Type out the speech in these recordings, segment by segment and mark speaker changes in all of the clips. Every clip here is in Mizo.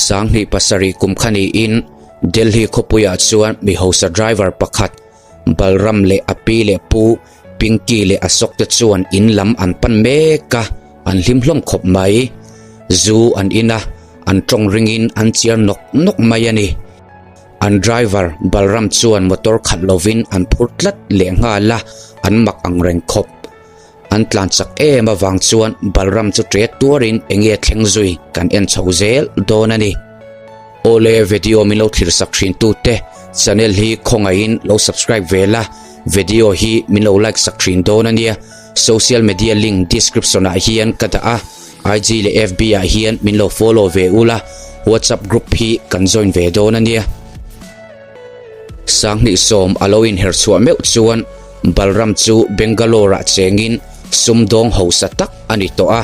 Speaker 1: 27 kum kha niin Delhi khawpuiah chuan mi hausa driver pakhat Balram leh a pi leh pu Pinky leh Ashok te chuan in lam an pan mek a, an hlim hlawm khawp mai. Zu an in a, an tawng ringin an chiar nawk nawk mai a ni. An driver Balram chuan motor khat lovin an phur tlat leh nghal a, an mak ang reng khawp. An tlan chak em avang chuan Balram chu ṭe tuarin enge thleng zui kan en chho zel dawn a ni. Awle video min lo thlir sak thin tute channel hi khawngaihin lo subscribe ve la, video hi min lo like sak thin dawn a nia. Social media link description ah hian ka dah a, IG leh FB ah hian min lo follow ve ula, WhatsApp group hi kan join ve dawn a nia. 2010 a lo inher chhuah meuh chuan Balram chu Bangalore-ah chengin sumdawng hausa tak a ni tawh a,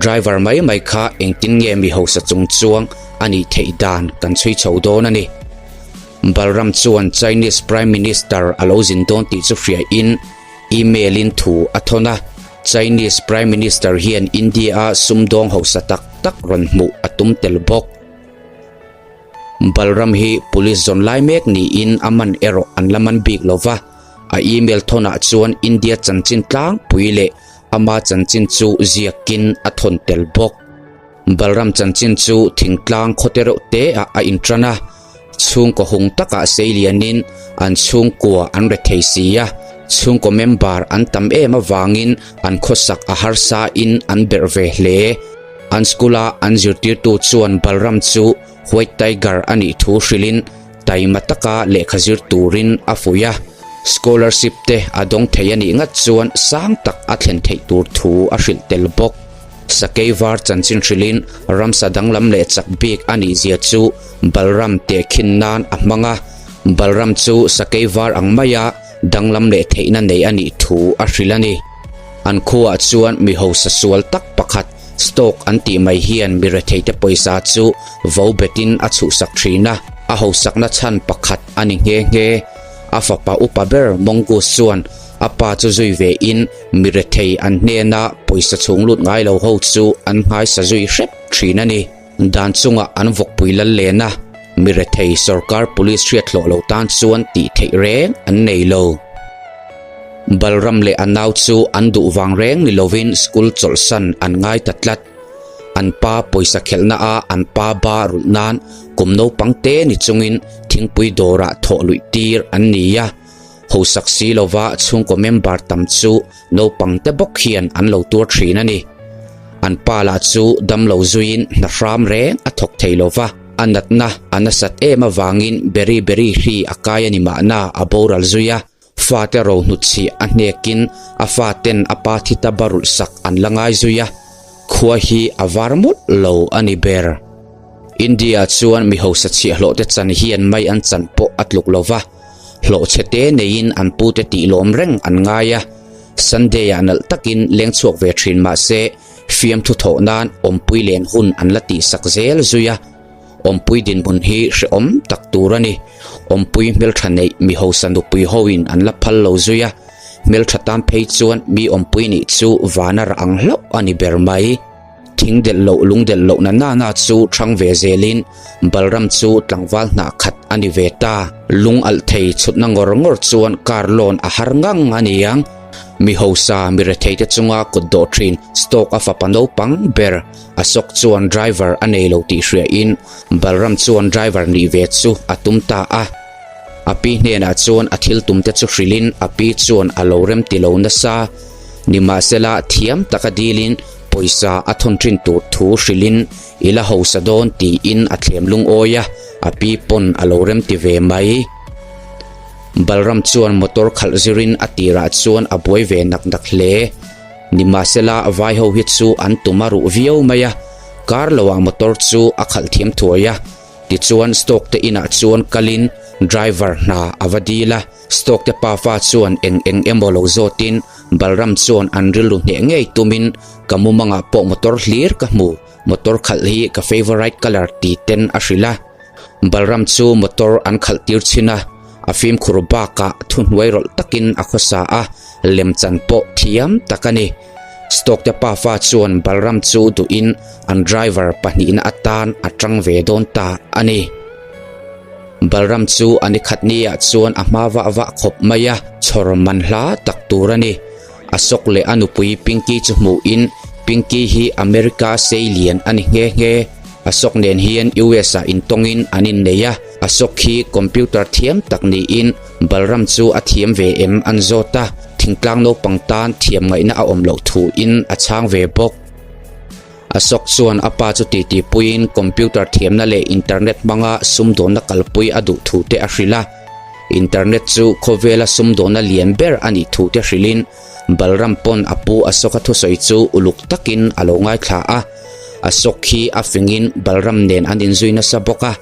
Speaker 1: driver mai mai kha engtin nge mi hausa chung chuang a nih theih dan kan chhui chho dawn a ni. Balram chuan Chinese Prime Minister a lo zin dawn tih chu hriain email-in thu a thawn a, Chinese Prime Minister hian India-a sumdawng hausa tak tak rawn hmuh a tum tel bawk. Balram hi police zawn lai mek niin a man erawh an la man bik lo va, a email thawnah chuan India chanchin tlangpui leh ama chanchin chu ziakin a thawn tel bawk. Balram chanchin chu thingtlang khawte reuh te ah a intan a, chhungkaw hung takah sei lianin an chhungkua an rethei si a, chhungkaw member an tam em avangin an khawsak a harsa in an berh ve hle. An school-a an zirtirtu chuan Balram chu White Tiger a nih thu hrilhin taima taka lehkha zir turin a fuih a, scholarship te a dawng thei a nih ngat chuan sang tak a thlen theih tur thu a hrilh tel bawk. Sakei var chanchin hrilhin ramsa danglam leh chak bik a nih zia chu Balram tehkhin nan a hmang a, Balram chu sakei var ang maia danglam leh theihna nei a nih thu a hrilh a ni. An khuaah chuan mi hausa sual tak pakhat Stock an tih mai hian mi retheite pawisa chu vo betin a chhuhsak thin a, a hausakna chhan pakhat a ni nghe nghe. A fapa upa ber Mongoose chuan a pa chu zui ve in mi rethei an hnena pawisa chhung lut ngai lo ho chu an nghaisa zui hrep thin a ni. Dan chungah an vawkpui lal len a, mi rethei sorkar police hriat hlawh lo tan chuan tih theih reng an nei lo. Balram leh a nau chu an duh vang reng ni lovin school chawlhsan an ngai ta tlat. An pa pawisa khelhna a an pa ba rulh nan kum naupang te ni chungin thingpui dawrah thawh luih tir an ni a. Hosak si lova chhungkaw member tam chu naupang te bawk hian an lo tuar thin a ni. An pa lah chu damlo zuiin hna hram reng a thawk thei lova, a natna a nasat em avangin beri beri hri a kai a ni mahna a boral zui a. Fate ro hnutchhih a hnekin a faten a pa thi ta barulh sak an la ngai zui a, khua hi a var mawlh lo a ni ber. India chuan mi hausa chhiahhlawh te chan hian mai an chan pawh a tluk lo va, hlawh chhe te neiin an pute tih lawm reng an ngai a, Sunday ah nalh takin leng chhuak ve thin mah se fiamthu thawh nan awmpui len hun an la tihsak zel zui a. Awmpui dinhmun hi hrehawm tak tur a ni. Awmpui hmeltha neih mi hausa nupui hoin an la phal lo zui a, hmeltha tan phei chuan mi awmpui nih chu vana rah ang hlauh a ni ber mai. Thing delh loh lung delh loh na nana chu thang ve zelin Balram chu tlangval hnah khat a ni ve ta. Lung alh thei chhutna ngawr ngawr chuan car loan a har ngang a ni ang. Mi hausa mi retheite chunga kut dawh thin stock a fapa naupang ber Ashok chuan driver a nei lo tih hriain Balram chuan driver nih ve chu a tum ta a. A pi hnenah chuan a thil tumte chu hrilhin a pi chuan a lo rem ti lo nasa. Nimahsela thiam taka dilin pawisa a thawn thin tur thu hrilhin i la hausa dawn tiin a thlem lungawi a, a pi pawn a lo rem ti ve mai. Balram chuan motor khalh zirin a tirah chuan a buai ve nak nak hle. Nimahsela vai ho hi chu an tum a ruh viau mai a, kar loah motor chu a khalh thiam thuai a, tichuan stock te inah chuan kalin driver hna a va dil a, stock te pafa chuan eng eng emaw lo zawtin Balram chuan an rilru hneh ngei tumin ka mumangah pawh motor hlir ka hmu, motor khalh hi ka favourite colour ti ten a hrilh a, Balram chu motor an khalh tir chhin a. A fimkhur bakah thuhnuai rawlh takin a khawsa a, lemchan pawh thiam tak a ni. Stock te pafa chuan Balram chu duhin an driver pahnihna atan a tang ve dawn ta a ni. Balram chu a ni khat niah chuan a hma vah vah khawp mai a, chhawr man hla tak tur a ni. Ashok leh a nupui Pinky chu hmuhin Pinky hi America sei lian a ni nghe nghe. Ashok nen hian US ah intawngin an innei a, Ashok hi computer thiam tak niin Balram chu a thiam ve em an zawt a, thingtlang naupang tan thiam ngaihna a awm loh thuin a chhang ve bawk. Ashok chuan a pa chu titi puiin computer thiamna leh internet hmanga sumdawnna kalpui a duh thu te a hrilh a. Internet chu khawvela sumdawnna lian ber a nih thu te hrilhin Balram pawn a pu Ashok-a thusawi chu uluk takin a lo ngaithla a. Ashok hi a fingin Balram nen an inzui nasa bawk a,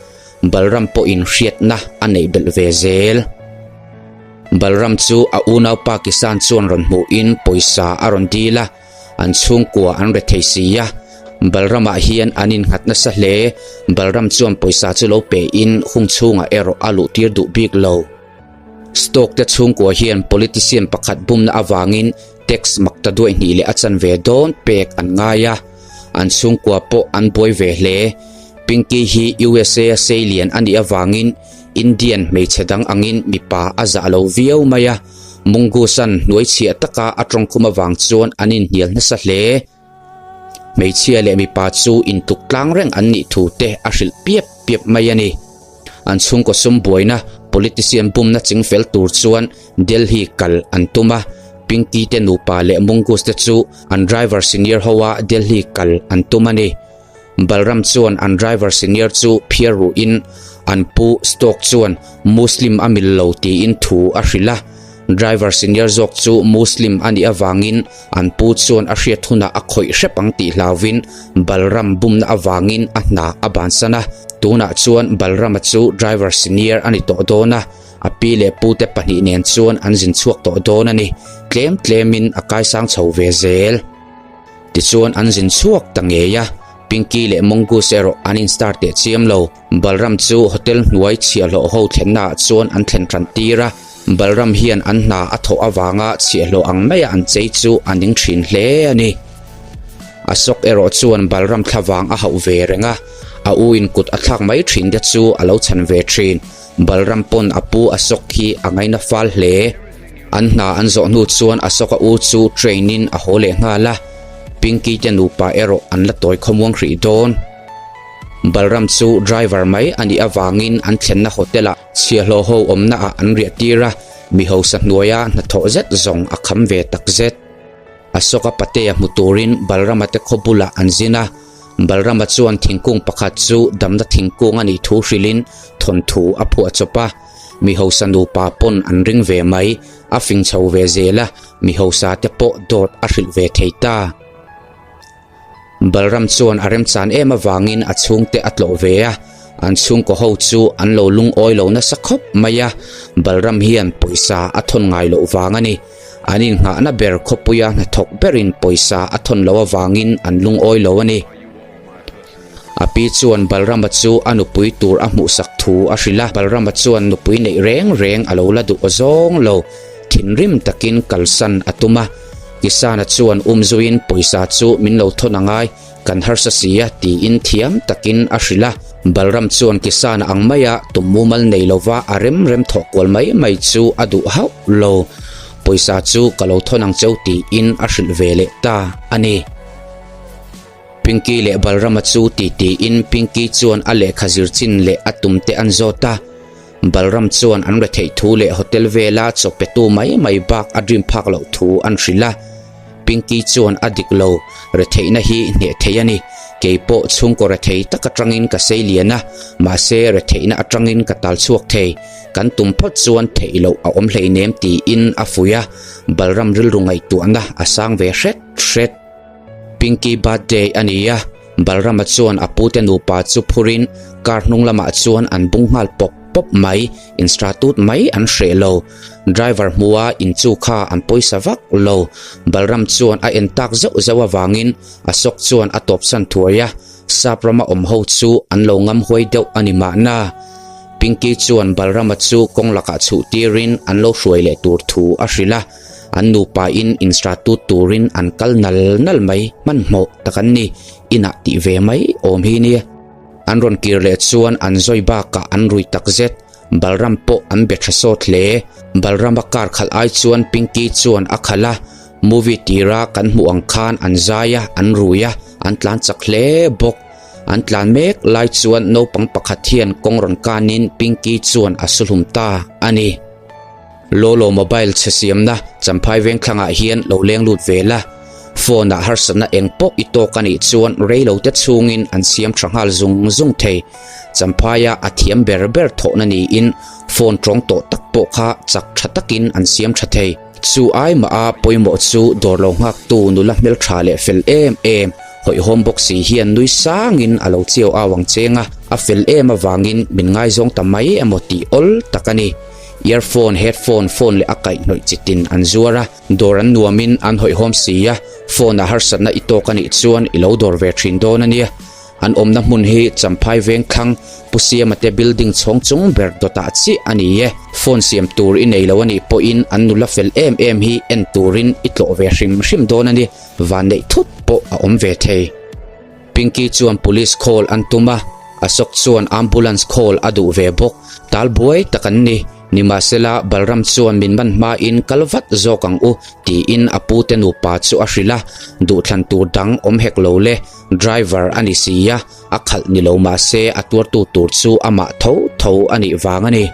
Speaker 1: Balram pawhin hriatna a neih belh ve zel. Balram chu a unaupa Kisan chuan rawn hmuhin pawisa a rawn dil a. An chhungkua an re thei si a, Balramah hian an innghat nasa hle. Balram chuan pawisa chu lo pein hung chhungah erawh a luh tir duh bik lo. Stock te chhungkua hian politician pakhat bumna avangin tax makta duai hnih leh a chanve dawn pek an ngai a, an chhungkua pawh an buai ve hle. Pinky hi USA a seilian a nih avangin Indian hmeichhe dang angin mipa a zah lo viau mai a, Mungusan hnuaichhiah taka a tawngkhum avang chuan an inhnial nasa hle. Hmeichhia leh mipa chu intluk tlang reng an nih thu te a hrilh piap piap mai a ni. An chhungkaw sum buaina politician bumna chingfel tur chuan Delhi kal an tum a, Pinky te nupa leh Mungus te chu an driver senior hoa Delhi kal an tum a ni. Balram chuan an driver senior chu phiar ruhin an pu Stoke chuan Muslim a mil lo tiin thu a hrilh a. Driver senior zawk chu Muslim a nih avangin an pu chuan a hriat hunah a khawih hrep ang tih hlauvin Balram bumna avangin a hna a bansan a. Tunah chuan Balrama chu driver senior a ni tawh dawn a, a pi leh pute pahnih nen chuan an zin chhuak tawh dawn a ni. Tlem tlemin a kaisang chho ve zel. Tichuan an zin chhuak ta ngei a, Pinky leh Mongoose erawh an in star teh chiam lo. Balram chu hotel hnuai chhiahhlawh ho thlenna ah chuan an thlen tan tir a, Balram hian an hna a thawh avanga chhiahhlawh ang maia an chei chu a ning thin hle a ni. Ashok erawh chuan Balram thlavang a hauh ve reng a, a u in kut a thlak mai thin te chu a lo chhan ve thin. Balram pawn a pu Ashok hi a ngaina fal hle. An hna an zawh hnu chuan Ashoka u chu train in a haw leh nghal a, Pinky te nupa erawh an la tawi khawmuang hrih dawn. Balram chu driver mai a nih avangin an thlenna hotel ah chhiahhlawh ho awmna ah an riah tir a, mi hausa hnuaia hnathawh zet zawng a kham ve tak zet. Ashoka patea hmu turin Balrama te khaw bulah an zin a, Balrama chuan thingkung pakhat chu damna thingkung a nih thu hrilhin thawnthu a phuah chawp a. Mi hausa nupa pawn an ring ve mai, a fing chho ve zel a, mi hausa te pawh dawt a hrilh ve thei ta. Balram chuan a remchan em avangin a chhungte a tlawh ve a, an chhungkaw ho chu an lo lungawi lo nasa khawp mai a, Balram hian pawisa a thawn ngai loh vang a ni. An innghahna ber khawpuia hnathawk berin pawisa a thawn loh avangin an lungawi lo a ni. A pi chuan Balrama chu a nupui tur a hmuhsak thu a hrilh a, Balrama chuan nupui neih reng reng a lo la duh awzawng lo, thinrim takin kalsan a tum a. Kisana chuan umzuiin pawisa chu min lo thawn a ngai, kan harsa si a tiin thiam takin a hrilh a. Balram chuan Kisana ang maia tum mumal nei lova a rem rem thawh kual mai mai chu a duh hauh lo, pawisa chu ka lo thawn ang cheu tiin a hrilh ve leh ta a ni. Pinky leh Balrama chu titiin Pinky chuan a lehkha zir chin leh a tum te an zawt a. Balram chuan an retheih thu leh hotel vela chaw petu mai mai bak a dream phak loh thu an hrilh a. Pinky chuan a dik lo, retheihna hi hneh thei a ni. Kei pawh chhungkaw rethei tak atangin ka sei lian a, mahse retheihna atangin ka tal chhuak thei. Kan tum phawt chuan theih loh a awm hleinem tiin a fuih a. Balram rilru ngaihtuahna a sang ve hret hret. Pinky birthday a ni a, Balrama chuan a pute nupa chu phurin car hnung lamah chuan an bung nghal pawp pawp mai, instratut mai an hreh lo. Driver hmua inchu kha an pawisa vak lo. Balram chuan a en tak zeuh zeuh avangin Ashok chuan a tawpsan thuai a, Sap rama awm ho chu an lo ngam huai deuh a ni mahna. Pinky chuan Balrama chu kawng lakah chhuh tirin an lo hruai leh tur thu a hrilh a. An nupa in instratut turin an kal nal nal mai hmanhmawh tak an ni. Inah tih ve mai awm hi nia. An rawn kir leh chuan an zawi bakah an rui takzet. Balram pawh an be tha sawt hle. Balrama car khalh ai chuan Pinky chuan a khalh a, movie tira kan hmuh ang khan an zai a, an rui a, an tlan chak hle bawk. An tlan mek lai chuan naupang pakhat hian kawng rawn kanin Pinky chuan a su hlum ta a ni. Lolo mobile chhe siamna Champhai vengthlangah hian lo leng lut ve la. Phone ah harsatna eng pawh i tawk a nih chuan rei lo te chhungin an siam tha nghal zung zung thei. Champhaia a thiam ber ber thawhna niin phone tawng tawh tak pawh kha chak tha takin an siam tha thei. Chu ai mah a pawimawh chu dawr lo nghaktu nula hmeltha leh fel em em, hawihhawm bawk si hian nui sangin a lo chiau au ang cheng a, a fel em avangin min ngaizawng ta mai emaw tih awl tak a ni. Earphone, headphone, phone leh a kaihhnawih chitin an zuar a, dawr an nuamin an hawihhawm si a, phone ah harsatna i tawk a nih chuan i lo dawr ve thin dawn a nia. An awmna hmun hi Champhai Vengthlang, Pu Siama te building chhawng chung ber dawtah chiah a ni e. Phone siam tur i nei lo a nih pawhin an nula fel em em hi en turin i tlawh ve hrim hrim dawn a ni, vanneih thut pawh a awm ve thei. Pinky chuan police call an tum a, Ashok chuan ambulance call a duh ve bawk. Tal buai tak an ni. Nimahsela, Balram chuan min man hmain kal vat zawk ang u tiin a pute nupa chu a hrilh a, duhthlan tur dang awm hek lo le, driver a ni si a, a khalh ni lo mahse a tuartu tur chu amah tho tho a nih vang a ni.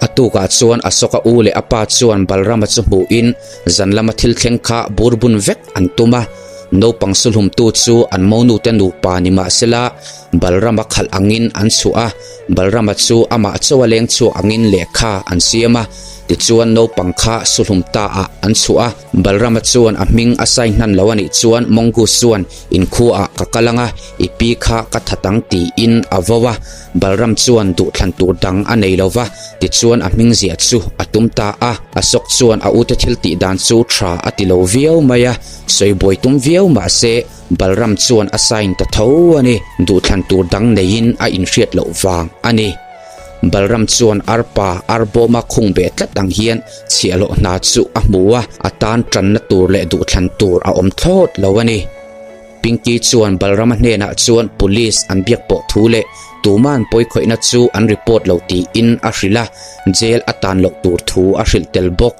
Speaker 1: A tukah chuan Ashoka u leh a pa chuan Balrama chu hmuhin zan lama thil thleng kha bur bun vek an tum a, naupang suhlumtu chu an monute nupa ni mahsela Balrama khalh angin an chhuah a, Balrama chu amah chaw a leng chhuak angin lehkha an siam a, tichuan naupang kha suhlum ta ah an chhuah a, Balrama chuan a hming a sign hnan lo a nih chuan Mongoose chuan inkhuaah ka kal ang a, i pi kha ka that ang tiin a vo a, Balram chuan duhthlan tur dang a nei lo va, tichuan a hming ziah chu a tum ta a. Ashok chuan a ute thil tih dan chu tha a ti lo viau mai a, sawi buai tum viau mah se Balram chuan a sign ta tho a ni, duhthlan tur dang neiin a inhriat loh vang a ni. Balram chuan arpa arbawma khung beh tlat ang hian chhiahhlawh hna chu a hmu a, a tan tanna tur leh duhthlan tur a awm thlawt lo a ni. Pinky chuan Balrama hnenah chuan police an biak pawh thu leh tuman pawikhawihna chu an report lo tiin a hrilh a, jail a tan loh tur thu a hrilh tel bawk.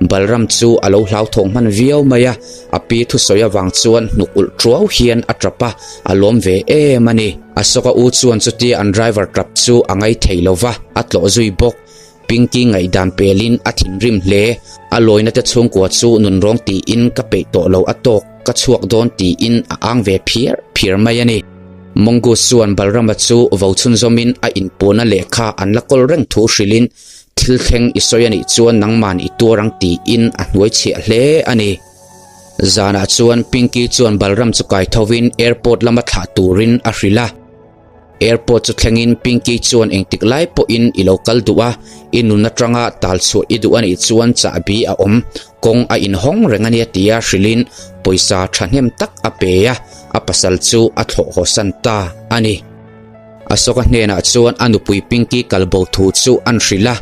Speaker 1: Balram chu a lo hlauthawng hman viau mai a, a pi thusawi avang chuan hnuk ulh tuau hian a tap a, a lawm ve em a ni. Ashoka u chuan chutia an driver tap chu a ngaithei lo va, a tlawh zui bawk. Pinky ngaihdan pelin a thinrim hle. A lawina te chhungkua chu nunrawng tiin ka peih tawh lo a tawk, ka chhuak dawn tiin a ang ve phiar phiar mai a ni. Mongoose chuan Balrama chu vo chhunzawmin a inpuana lehkha an la kawl reng thu hrilhin thil thleng i sawi a nih chuan nangman i tuar ang tiin a hnuai chhiah hle a ni. Zanah chuan Pinky chuan Balram chu kai thovin airport lama thlah turin a hrilh a. Airport chu thlengin Pinky chuan engtik lai pawhin i lo kal duh a, i nun atanga tal chhuah i duh a nih chuan chahbi a awm, kawng a inhawng reng a nia tia hrilhin pawisa thahnem tak a pe a, a pasal chu a thlawh hawsan ta a ni. Ashoka hnenah chuan a nupui Pinky kalbo thu chu an hrilh a,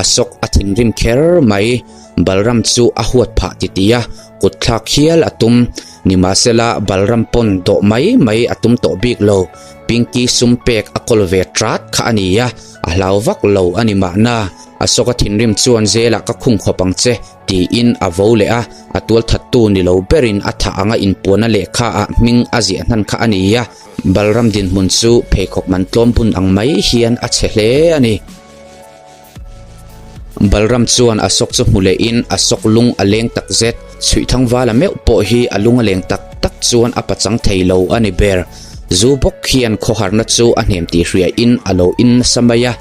Speaker 1: Ashok a thinrim kher mai, Balram chu a huat phah titih a, kut thlak hial a tum. Nimahsela, Balram pawn dawh mai mai a tum tawh bik lo. Pinky sum pek a kawl ve ṭat kha a ni a, a hlau vak lo a ni mahna. Ashoka thinrim chuan Zelah ka khung khawp ang che, tiin a vo leh a, a tualthattu ni lo berin a thah anga inpuana lehkha ah hming a ziah hnan kha a ni a. Balram dinhmun chu pheikhawk man tlawm bun ang mai hian a chhe hle a ni. Balram chuan a sawk chu hmu lehin a sawk lung a leng tak zet. Chhuihthangvala meuh pawh hi a lung a leng tak tak chuan a pachang thei lo a ni ber. Zu bawk hian khawharna chu a hnem tih hriain a lo in nasa mai a.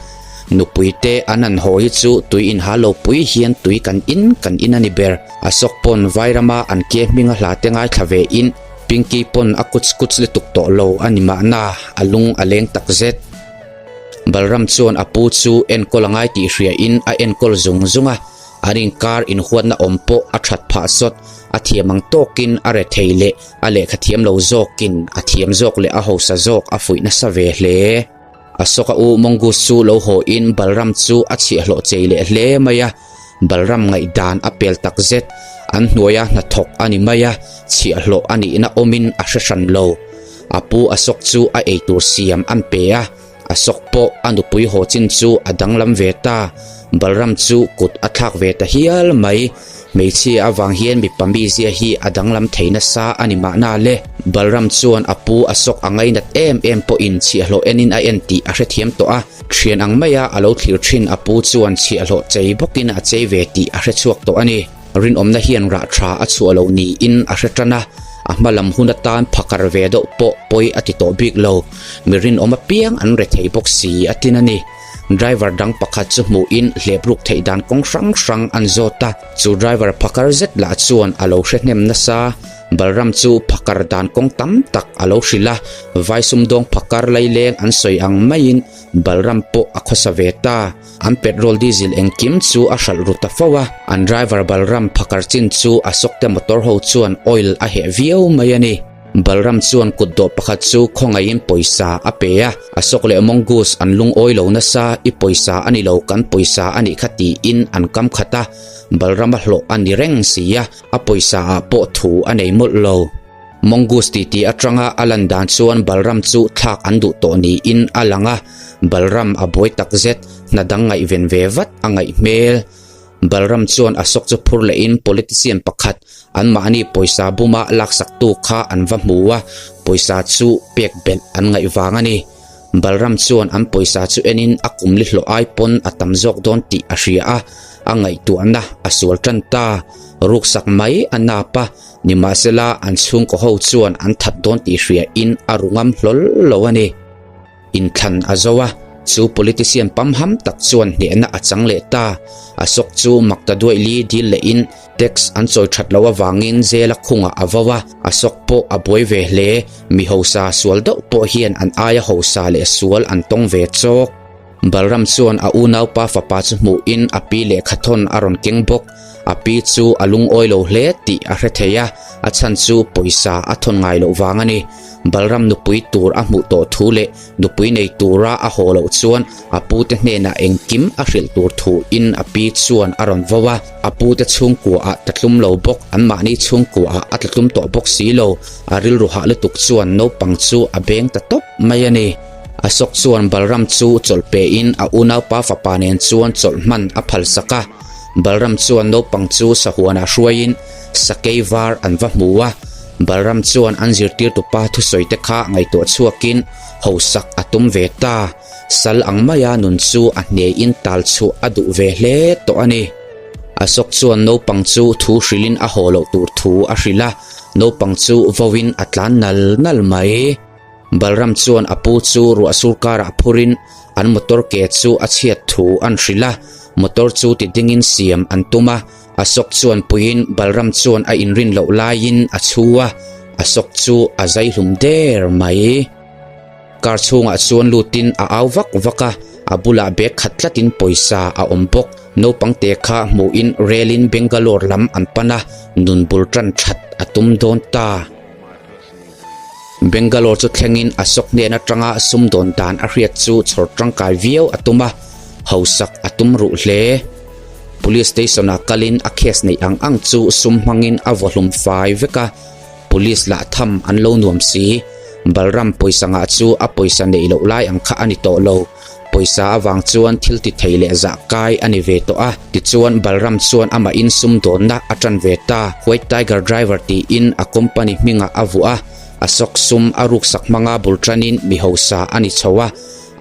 Speaker 1: Nupui te an han haw hi chu tui inha lo pui hian tui kan in kan in a ni ber. A sawk pawn Vairama an ke hminga hla te ngaithla ve in Pinky pawn a kuch kuch lutuk tawh lo a ni mahna a lung a leng tak zet. Balram chuan a pu chu enkawl a ngai tih hriain a enkawl zung zung a, an inkar inhuatna awm pawh a that phah sawt. A thiam ang tawkin a rethei leh a lehkha thiam lo zawkin a thiam zawk leh a hausa zawk a fuih nasa ve hle. Ashoka u Mongoose chu lo hawhin Balram chu a chhiahhlawh chei leh hle mai a, Balram ngaihdan a pel tak zet. An hnuaia hnathawk a ni mai a, chhiahhlawh a nihna awmin a hre hran lo. A pu Ashok chu a eitur siam an pe a, Ashok pawh a nupui haw chin chu a danglam ve ta. Balram chu kut a thlak ve ta hial mai. Hmeichhia avang hian mipa mizia hi a danglam thei nasa a ni mahna le. Balram chuan a pu Ashok a ngainat em em pawhin chhiahhlawh enin a en tih a hrethiam tawh a. Thian ang maia a lo thlir thin a pu chuan chhiahhlawh chei bawkin a chei ve tih a hre chhuak tawh a ni. Rinawmna hian rah tha a chhuah lo niin a hre tan a, a hma lam hun atan phakar ve deuh pawh pawi a ti tawh bik lo. Mi rinawm apiang an re thei bawk si a tin a ni. Driver dang pakhat chu hmuhin hlep ruk theih dan kawng hrang hrang an zawt a, chu driver phakar zet lah chuan a lo hre hnem nasa. Balram chu phakar dan kawng tam tak a lo hrilh a, vai sumdawng phakar laileng an sawi ang maiin Balram pawh a khawsa ve ta. An petrol diesel engkim chu a hralh ru ta fo a, an driver Balram phakar chin chu a sawkte motor ho chuan oil a heh viau mai a ni. Balram chuan kutdawh pakhat chu khawngaihin pawisa a pe a, a sawk leh mongoose an lungawi lo nasa, i pawisa a ni lo kan pawisa a nih kha tiin an kam khat a, Balram a hlawh a ni reng si a. A pawisa ah pawh thu a nei mawlh lo. Mongoose titi atanga a lan dan chuan Balram chu thlak an duh tawh niin a lang a, Balram a buai tak zet, hna dang ngaihven ve vat a ngaih hmel. Balram chuan a sawk chu phur lehin politician pakhat anmahni pawisa buma laksaktu kha an va hmu a, pawisa chu pek belh an ngaih vang a ni. Balram chuan an pawisa chu enin a kum li hlawh ai pawn a tam zawk dawn tih a hria a, a ngaihtuahna a sual tan ta. Ruksak mai a nap a, nimahsela an chhungkaw ho chuan an that dawn tih hriain a ru ngam hlawl lo a ni. Inthlan a zo a, chu politician pamham tak chuan hnehna a chang leh ta. A sawk chu Maktaduaih li dil lehin Tax an chawi that loh avangin jail a khungah a vo a, a sawk pawh a buai ve hle. Mi hausa sual deuh pawh hian an aia hausa leh sual an tawng ve chawk. Balram chuan a unaupa fapa chu hmuhin a pi lehkhathawn a rawn keng bawk. A pi chu a lungawi lo hle tih a hre thei a, a chhan chu pawisa a thawn ngai loh vang a ni. Balram nupui tur a hmuh tawh thu leh Nupui nei tura a haw loh chuan a pute hnenah engkim a hrilh tur thuin a pi chuan a rawn vo a, a pute chhungkuaah tla tlum lo bawk, anmahni chhungkuaah a tla tlum tawh bawk si lo, a rilru hah lutuk chuan naupang chu a beng ta tawp mai a ni. Ashok chuan Balram chu chawlh pein a unaupa fapa nen chuan chawlh hman a phalsak a, Balram chuan naupang chu sahuanah hruaiin Sakei var an va hmu a, Balram chuan an zirtirtupa thusawi te kha ngaihtuah chhuakin hausak a tum ve ta. Sal ang maia nun chu a hnehin tal chhuah a duh ve hle tawh a ni. Ashok chuan naupang chu thu hrilhin a haw loh tur thu a hrilh a, naupang chu vawin a tlan nal nal mai. Balram chuan a pu chu ruah sur karah phurin an motor ke chu a chhiat thu an hrilh a, motor chu ti dingin siam an tum a, Ashok chuan puiin Balram chuan a inrin loh laiin a chhu a, Ashok chu a zai hlum der mai. Car chhungah chuan lutin a au vak vak a, a bulah bag khat tlatin pawisa a awm bawk. Naupang te kha hmuhin relin Bangalore lam an pan a, nun bul tan that a tum dawn ta. Bangalore chu thlengin Ashok hnen atanga sumdawn dan a hriat chu chhawr tangkai viau a tum a, hausak a tum ruh hle. Police station ah kalin a case neih ang ang chu sum hmangin a vawhlum fai vek a, police lah tham an lo nuam si. Balram pawisa ngah chu a pawisa neih loh lai ang kha a ni tawh lo. Pawisa avang chuan thil ti thei leh zah kai a ni ve tawh a, tichuan Balram chuan amahin sumdawnna a tan ve ta. White Tiger Driver tiin a company hmingah a vuah a, a sawk sum a ruksak hmanga bul tanin mi hausa a ni chho a,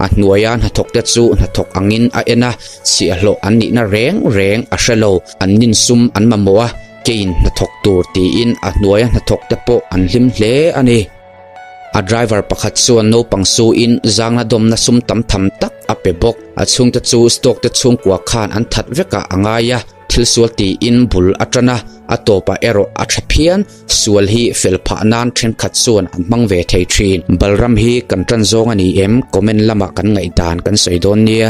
Speaker 1: a hnuaia hnathawkte chu hnathawk angin a en a, chhiahhlawh an nihna reng reng a hre lo, an nin sum an mamawh a, keiin hnathawk tur tiin a hnuaia hnathawkte pawh an hlim hle a ni. A driver pakhat chuan naupang suin zangna dawmna sum tam tham tak a pe bawk. A chhungte chu stock te chhungkua khan an that vekah a ngai a, thil sual tiin bul a tan a, a tawpah erawh a tha phian. Sual hi fel phah nan thenkhat chuan an hmang ve thei thin. Balram hi kan tan zawng a ni em? Comment lamah kan ngaihdan kan sawi dawn nia.